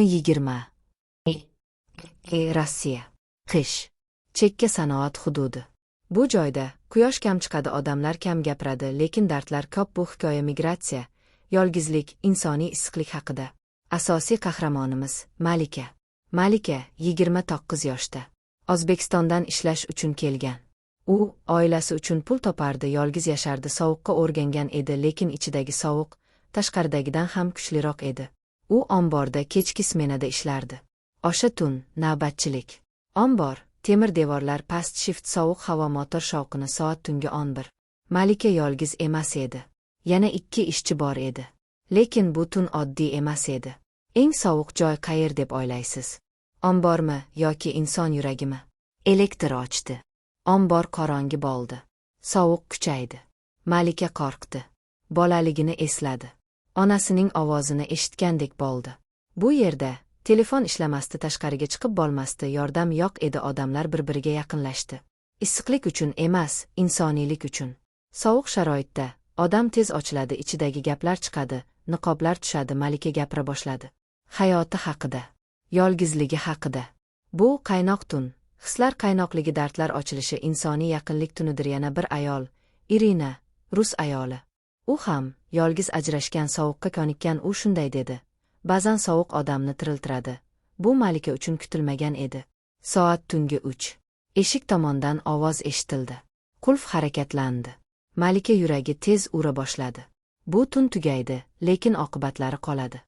20. Rossiya. Qish. Chekka sanoat hududi. Bu joyda quyosh kam chiqadi, odamlar kam gapiradi, lekin dardlar ko'p. Bu hikoya migratsiya, yolgizlik, insoniy issiqlik haqida. Asosiy qahramonimiz Malika. Malika 29 yoshda. O'zbekistondan ishlash uchun kelgan. U oilasi uchun pul topardi, yolg'iz yashardi, sovuqqa o'rgangan edi, lekin ichidagi sovuq tashqaridagidan ham kuchliroq edi. U omborda kechki smenada ishlardi. O'sha tun navbatchilik. Ombor, temir devorlar, past shift, sovuq havo, motor shovqini, soat tungi 11. Malika yolg'iz emas edi. Yana ikki ishchi bor edi. Lekin bu tun oddiy emas edi. Eng sovuq joy qayer deb o'ylaysiz? Ombormi yoki inson yuragimi? Elektr o'chdi. Ombor qorong'i bo'ldi. Sovuq kuchaydi. Malika qo'rqdi. Bolaligini esladi. Onasining ovozini eshitgandek bo'ldi. Bu yerda telefon ishlamasdi, tashqariga chiqib bo'lmasdi, yordam yo'q edi, odamlar bir-biriga yaqinlashdi. Issiqlik uchun emas, insoniylik uchun. Sovuq sharoitda odam tez ochiladi, ichidagi gaplar chiqadi, niqoblar tushadi, Malika gapira boshladi. Hayoti haqida, yolg'izligi haqida. Bu qaynoq tun, hislar qaynoqligi, dardlar ochilishi, insoniy yaqinlik tunidir. Yana bir ayol, Irina, rus ayoli. U ham yolg'iz, ajrashgan, sovuqqa ko'nikkan. U shunday dedi: "Ba'zan sovuq odamni tiriltiradi." Bu Malika uchun kutilmagan edi. Soat tungi 3. Eshik tomondan ovoz eshitildi. Qulf harakatlandi. Malika yuragi tez ura boshladi. Bu tun tugaydi, lekin oqibatlari qoladi.